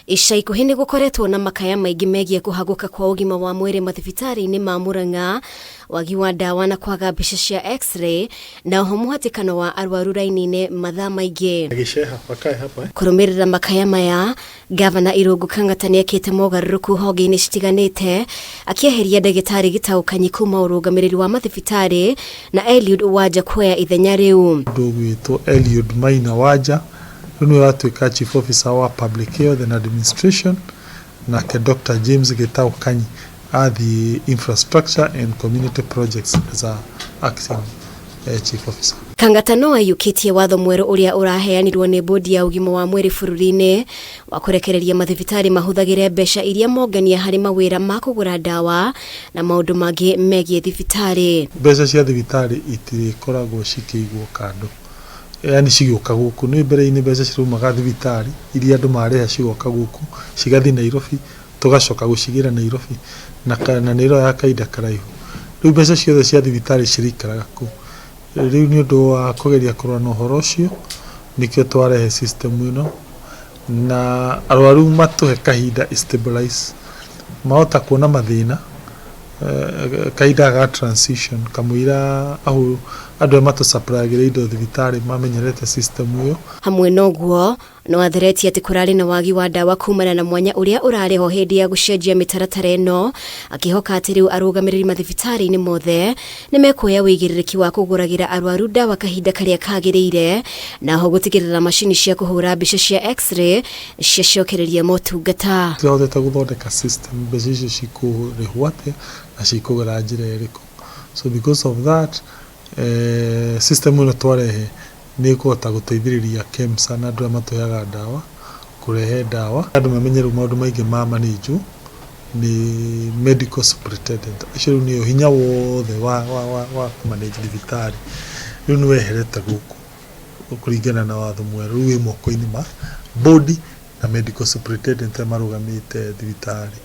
Ica ikuhĩ nĩ gũkoretwo na makaya maingĩ megiĩ kũhagũka kwa ũgima wa mwĩrĩ mathibitarĩ-inĩ ma Murang'a, wagi wa ndawa na kwaga mbica cia x-ray, na oho mũhatĩkano wa arwaru raini-inĩ mathaa maingĩ. Gĩceha wakae hapa eh? Kũrũmĩrĩra makaya maya, Gavana Irũngũ Kang'ata nĩekĩte mogarũrũku honge-inĩ citiganĩte, akĩeheria ndagĩtarĩ Gĩtaũ Kanyi kuma ũrũgamĩrĩri wa mathibitarĩ na Eliud Wanja kuoya ithenya rĩu. Mũndũ ũgwĩtwo Eliud Maina Wanja rĩu nĩwe ũratuĩka Chief Officer wa Public Health and Administration, nake Dr. James Gitau Kanyi athiĩ Infrastructure and Community Projects as a acting Chief Officer. Kang'ata no aiyũkĩtie watho mwerũ ũrĩa ũraheanirwo nĩ bodi ya ũgima wa mwĩrĩ bũrũri-inĩ wa kũrekereria mathibitarĩ mahũthagĩre mbeca iria mongania harĩ mawĩra ma kũgũra ndawa na maũndũ mangĩ megiĩ thibitarĩ. Mbeca cia thibitarĩ itirĩkoragwo cikĩigwo kando, yani cigĩũka gũkũ. Nĩ mbere-inĩ mbeca ciraumaga thibitarĩ iria andũ marĩha cigoka gũkũ cigathiĩ Nairobi, tũgacoka gũcigĩra Nairobi na nĩ ĩroya kahinda karaihu. Rĩu mbeca ciothe cia thibitarĩ cirĩikaraga kũu. Rĩu nĩ ũndũ wa kũgeria kũrũa na ũhoro ũcio nĩkĩo twarehe system ĩno na arwaru matũhe kahinda stabilize, mahota kuona mathĩna kahinda ga transition kamũira andũ arĩa matũsupplyagĩra indo thibitarĩ mamenyerete system ĩyo. Hamwe na ũguo no atheretie atĩ kũrarĩ na wagi wa ndawa kumana na mwanya ũrĩa ũrarĩ ho hĩndĩ ya gũcenjia mĩtaratara ĩno, akĩhoka atĩ rĩu arũgamĩrĩri mathibitarĩ-inĩ mothe nĩ mekuoya ũigĩrĩrĩki wa kũgũragĩra arwaru ndawa kahinda karĩa kagĩrĩire, na ho gũtigĩrĩra macini cia kũhũra mbica cia x-ray ciacokereria motungata. Tũhotete gũthondeka system mbeca icio cikũrĩhwo atĩa na cikũgera njĩra ĩrĩkũ. So because of that, system ĩno twarehe nĩ ĩkũhota gũteithĩrĩria KEMSA na andũ arĩa matũheaga ndawa kũrehe ndawa. Andũ mamenye rĩu maũndũ maingĩ ma manage nĩ medical superintendent. Acio rĩu nĩo hinya wothe wa kũmanage thibitarĩ rĩu nĩ weherete gũkũ kũringana na watho mwerũ, rĩu wĩ moko-inĩ ma board na medical superintendent arĩa marũgamĩte thibitarĩ.